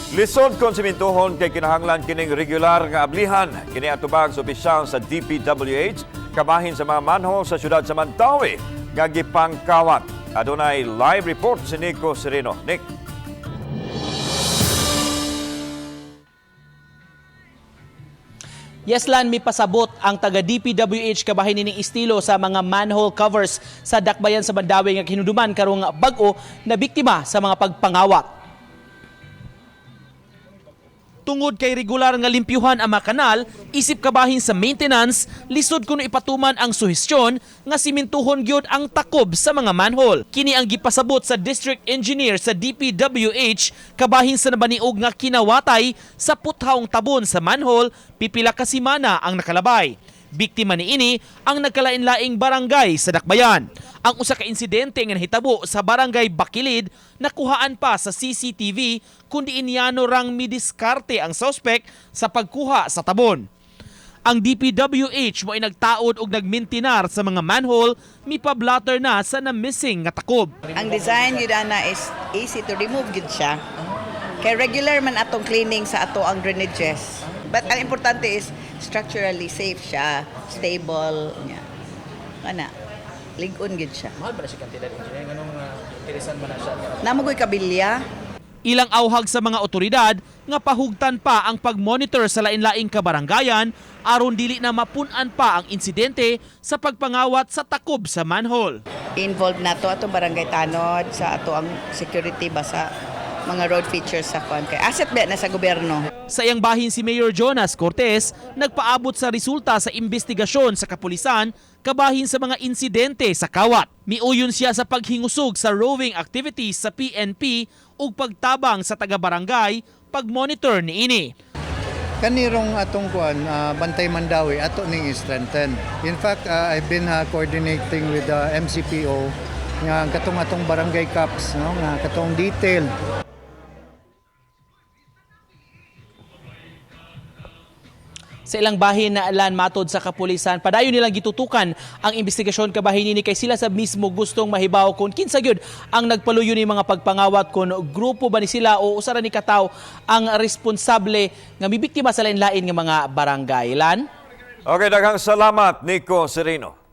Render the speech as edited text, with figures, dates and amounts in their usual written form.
Lisod kon simintuhon kay kinahanglan kining regular nga ablihan. Kini ang tubag sa opisyal sa DPWH kabahin sa mga manhole sa syudad sa Mandaue nga gipangkawat. Adunay live report si Nico Sereno. Nick. Yes, Lan, may pasabot ang taga DPWH kabahin nining estilo sa mga manhole covers sa dakbayan sa Mandaue nga hinumduman karong bag-o na biktima sa mga pagpangawat. Tungod kay regular nga limpyuhan ang mga kanal, isip kabahin sa maintenance, lisod kuno ipatuman ang suhestyon nga simintuhon gyud ang takob sa mga manhole. Kini ang gipasabot sa district engineer sa DPWH kabahin sa nabaniog nga kinawatay sa puthawng tabon sa manhole, pipila ka semana ang nakalabay. Biktima niini ang nagkalain-laing barangay sa Dakbayan. Ang usa ka insidente nga nahitabo sa barangay Bakilid nakuhaan pa sa CCTV kundi inyano rang midiskarte ang suspect sa pagkuha sa tabon. Ang DPWH mo ay nagtaod og nagmintinar sa mga manhole, mipablatter na sa na-missing nga takob. Ang design yun ana is easy to remove gid siya. Kay regular man atong cleaning sa ato ang drainages. But ang importante is structurally safe siya, stable nya. Ana, lig-on gid siya. Mahal ba na siya kantidad, engineer? Anong interesan ba na siya? Namo ko'y kabilya. Ilang auhag sa mga otoridad nga pahugtan pa ang pagmonitor sa lain-laing kabaranggayan aron dili na mapun-an pa ang insidente sa pagpangawat sa takob sa manhole. Involved na to atong barangay tanod sa ato ang security basa mga road features sa kwan kay asset ba na sa gobyerno. Sa iyang bahin si Mayor Jonas Cortez nagpaabot sa resulta sa investigasyon sa kapulisan kabahin sa mga insidente sa kawat. Miuyon siya sa paghingusog sa roving activities sa PNP ug pagtabang sa taga-barangay pagmonitor niini. Kanirong atong kuan Bantay Mandaue ato ning strengthen. In fact, I've been coordinating with the MCPO nga ang katong atong barangay cops, no, nga katong detailed. Sa ilang bahin na alan matod sa kapulisan, padayon nilang gitutukan ang investigasyon kabahin nini kay sila sa mismo gustong mahibaw kung kinsa gyud ang nagpaluyo ni mga pagpangawat, kung grupo ba ni sila o usa ra ni katawo ang responsable nga mibiktima sa lain-lain nga mga barangay. Lan? Okay, daghang salamat, Nico Sereno.